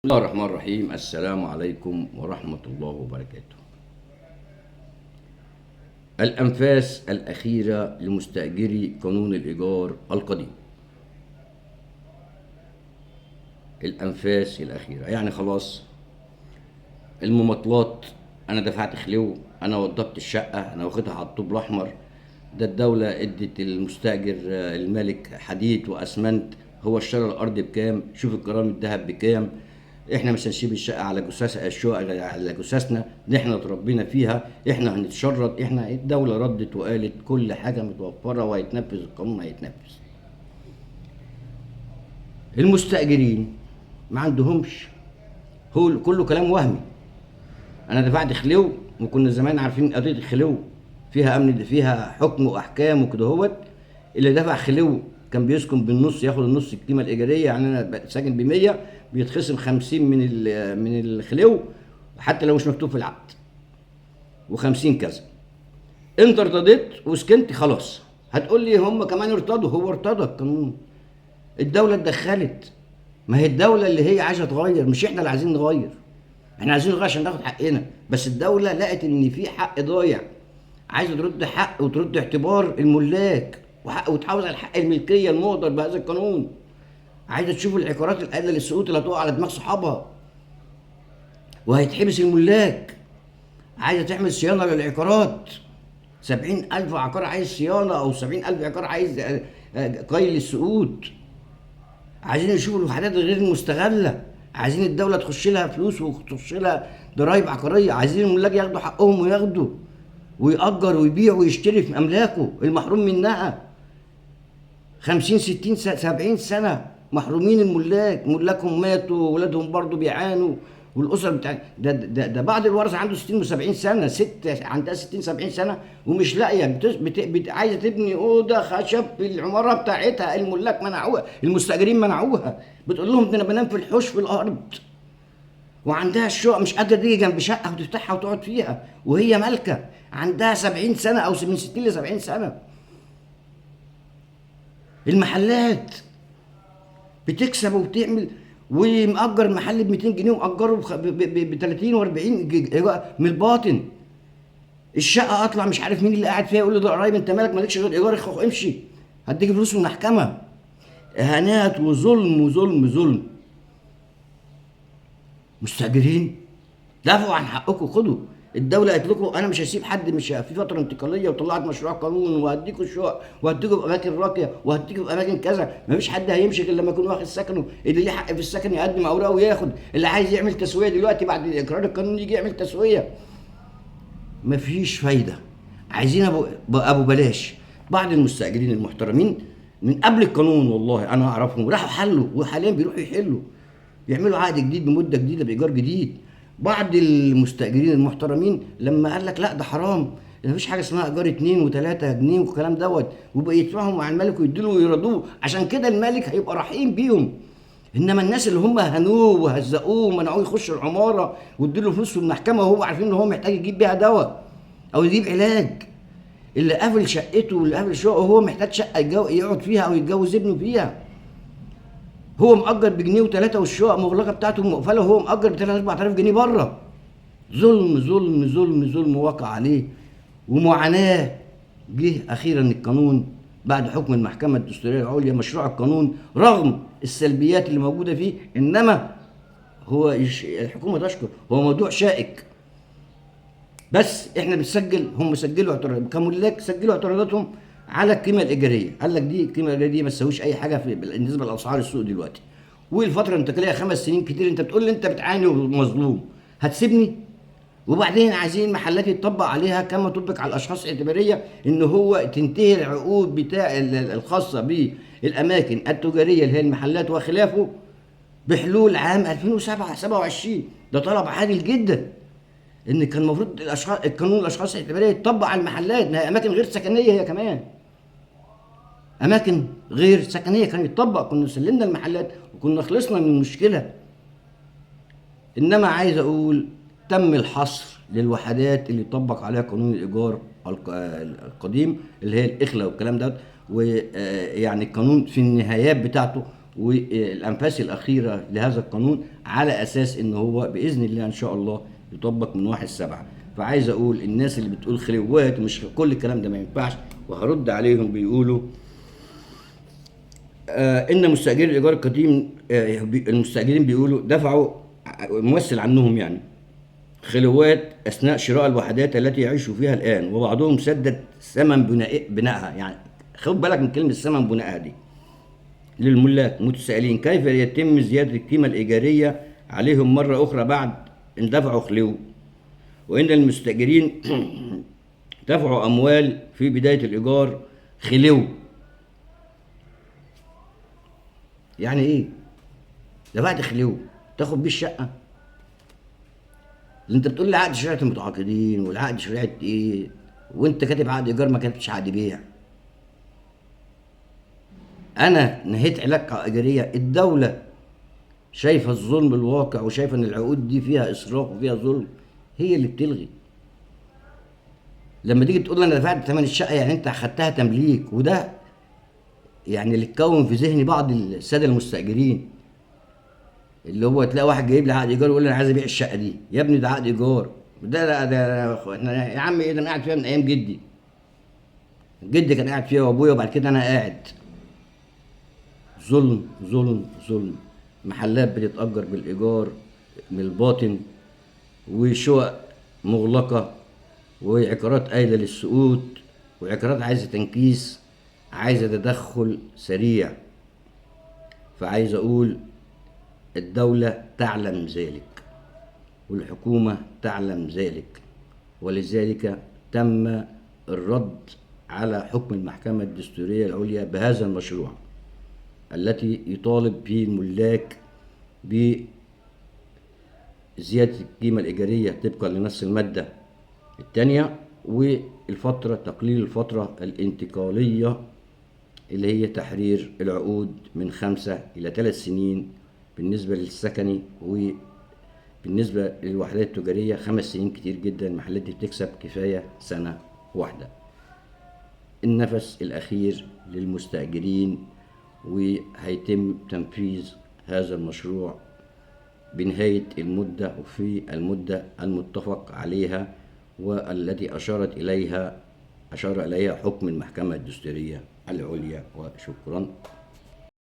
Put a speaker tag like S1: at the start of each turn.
S1: الله الرحمن الرحيم. السلام عليكم ورحمة الله وبركاته. الأنفاس الأخيرة لمستأجري قانون الإيجار القديم. الأنفاس الأخيرة يعني خلاص المماطلات، أنا دفعت خلو، أنا وضبت الشقة، أنا واخدها على الطوب الأحمر، ده الدولة ادت المستأجر المالك حديد وأسمنت، هو اشترى الأرض بكام؟ شوف الجرام الذهب بكام. احنا مش هنسيب الشقة على جثث الشقة على جثثنا، احنا اتربينا فيها، احنا هنتشرد، احنا الدولة ردت وقالت كل حاجة متوفرة وهيتنفذ القانون هيتنفذ. المستأجرين ما عندهمش، هو كله كلام وهمي. انا دفعت خلو، وكنا زمان عارفين قضية الخلو فيها امن، فيها حكم واحكام وكده هوت. اللي دفع خلو كان بيسكن بالنص، ياخد النص القيمة الايجاريه، يعني انا ساكن ب 100 بيتخصم 50 من الخلو حتى لو مش مكتوب في العقد، و50 كذا. انت ارتضيت وسكنت خلاص. هتقول لي هم كمان ارتضوا، هو ارتضى القانون، الدولة اتدخلت. ما هي الدولة اللي هي عايزه تغير، مش احنا اللي عايزين نغير. احنا عايزين نغير عشان ناخد حقنا، بس الدولة لقت ان في حق ضايع، عايزه ترد حق وترد اعتبار الملاك وحق، وتحافظ على حق الملكية المهدر بهذا القانون. عايزه تشوف العقارات القابلة للسقوط اللي هتقع على دماغ صحابها وهيتحبس الملاك. عايزه تعمل صيانة للعقارات، 70,000 عقار عايز صيانة، او 70,000 عقار عايز قيل للسقوط. عايزين يشوفوا الوحدات غير المستغله، عايزين الدولة تخش لها فلوس وتخش لها ضرايب عقارية، عايزين الملاك ياخدوا حقهم وياخدوا ويأجر ويبيع ويشتري في املاكه المحروم منها. 50 60 70 سنة محرومين الملاك، ملاكهم ماتوا وولادهم برضو بيعانوا، والاسر بتاع ده ده, ده بعض الورثة عنده 60 و70 سنة، ست عندها 60 70 سنة ومش لاقيه، عايزه تبني اوضة خشب في العمارة بتاعتها، الملاك منعوها، المستاجرين منعوها، بتقول لهم ده انا بنام في الحوش في الارض، وعندها الشقة مش قادرة تيجي جنب شقه وتفتحها وتقعد فيها وهي مالكه، عندها 70 سنة او من 60 ل 70 سنة. المحلات بتكسب وبتعمل، ومأجر محل ب 200 جنيه ومأجره ب 30 و40 من الباطن. الشقة اطلع مش عارف مين اللي قاعد فيها، يقول له ده قرايب، انت مالك، مالكش غير ايجار، اخ امشي، هديك فلوس من المحكمة. اهانات وظلم وظلم ظلم. مستأجرين دافعوا عن حقكم، خدوا. الدولة قالت لكم انا مش هسيب حد، مش في فترة انتقالية، وطلعت مشروع قانون وهديكوا الشقق وهديكوا في اماكن راقية وهديكوا في اماكن كذا، مفيش حد هيمشي غير لما يكون واخد سكنه، اللي ليه حق في السكن يقدم اوراقه وياخد، اللي عايز يعمل تسويه دلوقتي بعد اقرار القانون يجي يعمل تسويه. مفيش فايده. عايزين ابو بلاش. بعض المستأجرين المحترمين من قبل القانون والله انا اعرفهم راحوا حلوا، وحاليا بيروحوا يحلوا، يعملوا عقد جديد بمدة جديدة بايجار جديد. بعض المستأجرين المحترمين لما قال لك لا ده حرام، مفيش حاجة اسمها ايجار 2 و3 جنيه والكلام دوت، وبقى يدفعهم مع الملك ويديله ويرضوه، عشان كده الملك هيبقى رحيم بيهم. انما الناس اللي هم هنوه وهزقوه ومنعوه يخش العمارة وادوا له فلوس في المحكمة وهو عارفين ان هو محتاج يجيب بيها دواء او يجيب علاج، اللي قافل شقته واللي قافل شقه وهو محتاج شقه يقعد فيها او يتجوز ابنه فيها، هو مأجر بجنيه وثلاثة والشقق مغلقة بتاعته مقفلة وهو مأجر ب 3 4000 جنيه بره. ظلم ظلم ظلم ظلم وقع عليه ومعاناة. جه أخيرا القانون بعد حكم المحكمة الدستورية العليا، مشروع القانون رغم السلبيات اللي موجودة فيه، إنما هو الحكومة تشكر، هو موضوع شائك، بس إحنا بنسجل، هم سجلوا اعتراض كملاك، سجلوا اعتراضاتهم على القيمة الايجاريه، قال لك دي القيمة الايجاريه دي ما تساويش اي حاجة في بالنسبة لاسعار السوق دلوقتي، والفترة الانتقالية 5 سنين كتير، انت بتقول لي انت بتعاني ومظلوم، هتسيبني؟ وبعدين عايزين المحلات يتطبق عليها كما طبق على الاشخاص الاعتباريه، ان هو تنتهي العقود بتاع الخاصة بالاماكن التجارية اللي هي المحلات وخلافه بحلول عام 2027. ده طلب عادل جدا، ان كان المفروض الاشخاص القانون الاشخاص الاعتباريه يتطبق على المحلات، ما هي اماكن غير سكنية، هي كمان اماكن غير سكنية كان يتطبق، كنا سلمنا المحلات وكنا خلصنا من المشكلة. انما عايز اقول تم الحصر للوحدات اللي طبق عليها قانون الايجار القديم اللي هي الاخلاء والكلام ده، ويعني القانون في النهايات بتاعته والانفاس الاخيرة لهذا القانون، على اساس ان هو باذن الله ان شاء الله يطبق من 1/7. فعايز اقول الناس اللي بتقول خلوات ومش كل الكلام ده ما ينفعش، وهرد عليهم بيقولوا ان مستاجري الايجار القديم، المستاجرين بيقولوا دفعوا ممثل عنهم يعني خلوات اثناء شراء الوحدات التي يعيشوا فيها الان، وبعضهم سدد ثمن بنائها. يعني خد بالك من كلمة ثمن بنائها دي للملاك، متسائلين كيف يتم زيادة القيمة الايجاريه عليهم مرة اخرى بعد ان دفعوا خلو، وان المستاجرين دفعوا اموال في بداية الايجار خلو. يعني ايه دفعت خلو تاخد بيه الشقة؟ اللي انت بتقول لي عقد شريعة المتعاقدين والعقد شريعة ايه، وانت كاتب عقد ايجار ما كاتبش عقد بيع. انا نهيت علاقة ايجاريه، الدولة شايفه الظلم الواقع وشايفه ان العقود دي فيها اسراف وفيها ظلم، هي اللي بتلغي. لما تيجي تقول انا دفعت ثمن الشقة، يعني انت اخدتها تمليك، وده يعني اللي اتكون في ذهن بعض السادة المستاجرين، اللي هو تلاقي واحد جايب لي عقد ايجار ويقول لي انا عايز ابيع الشقة دي. يا ابني ده عقد ايجار، ده لا ده احنا يا عم ايه ده، انا قاعد فيها من ايام جدي، جدي كان قاعد فيها وابويا، وبعد كده انا قاعد. ظلم ظلم ظلم. محلات بتتأجر بالايجار من الباطن، وشقق مغلقة، وعقارات قايله للسقوط، وعقارات عايزه تنكيس، عايزه تدخل سريع. فعايز اقول الدولة تعلم ذلك والحكومة تعلم ذلك، ولذلك تم الرد على حكم المحكمة الدستورية العليا بهذا المشروع التي يطالب به الملاك بزيادة القيمة الإيجارية طبقا لنص المادة الثانية، والفترة تقليل الفترة الانتقالية اللي هي تحرير العقود من 5 إلى 3 سنين بالنسبة للسكني، وبالنسبة للوحدات التجارية 5 سنين كتير جدا، المحلات دي بتكسب كفاية سنة واحدة. النفس الأخير للمستأجرين، وهيتم تنفيذ هذا المشروع بنهاية المدة وفي المدة المتفق عليها والتي أشار إليها حكم المحكمة الدستورية العليا. وشكرا.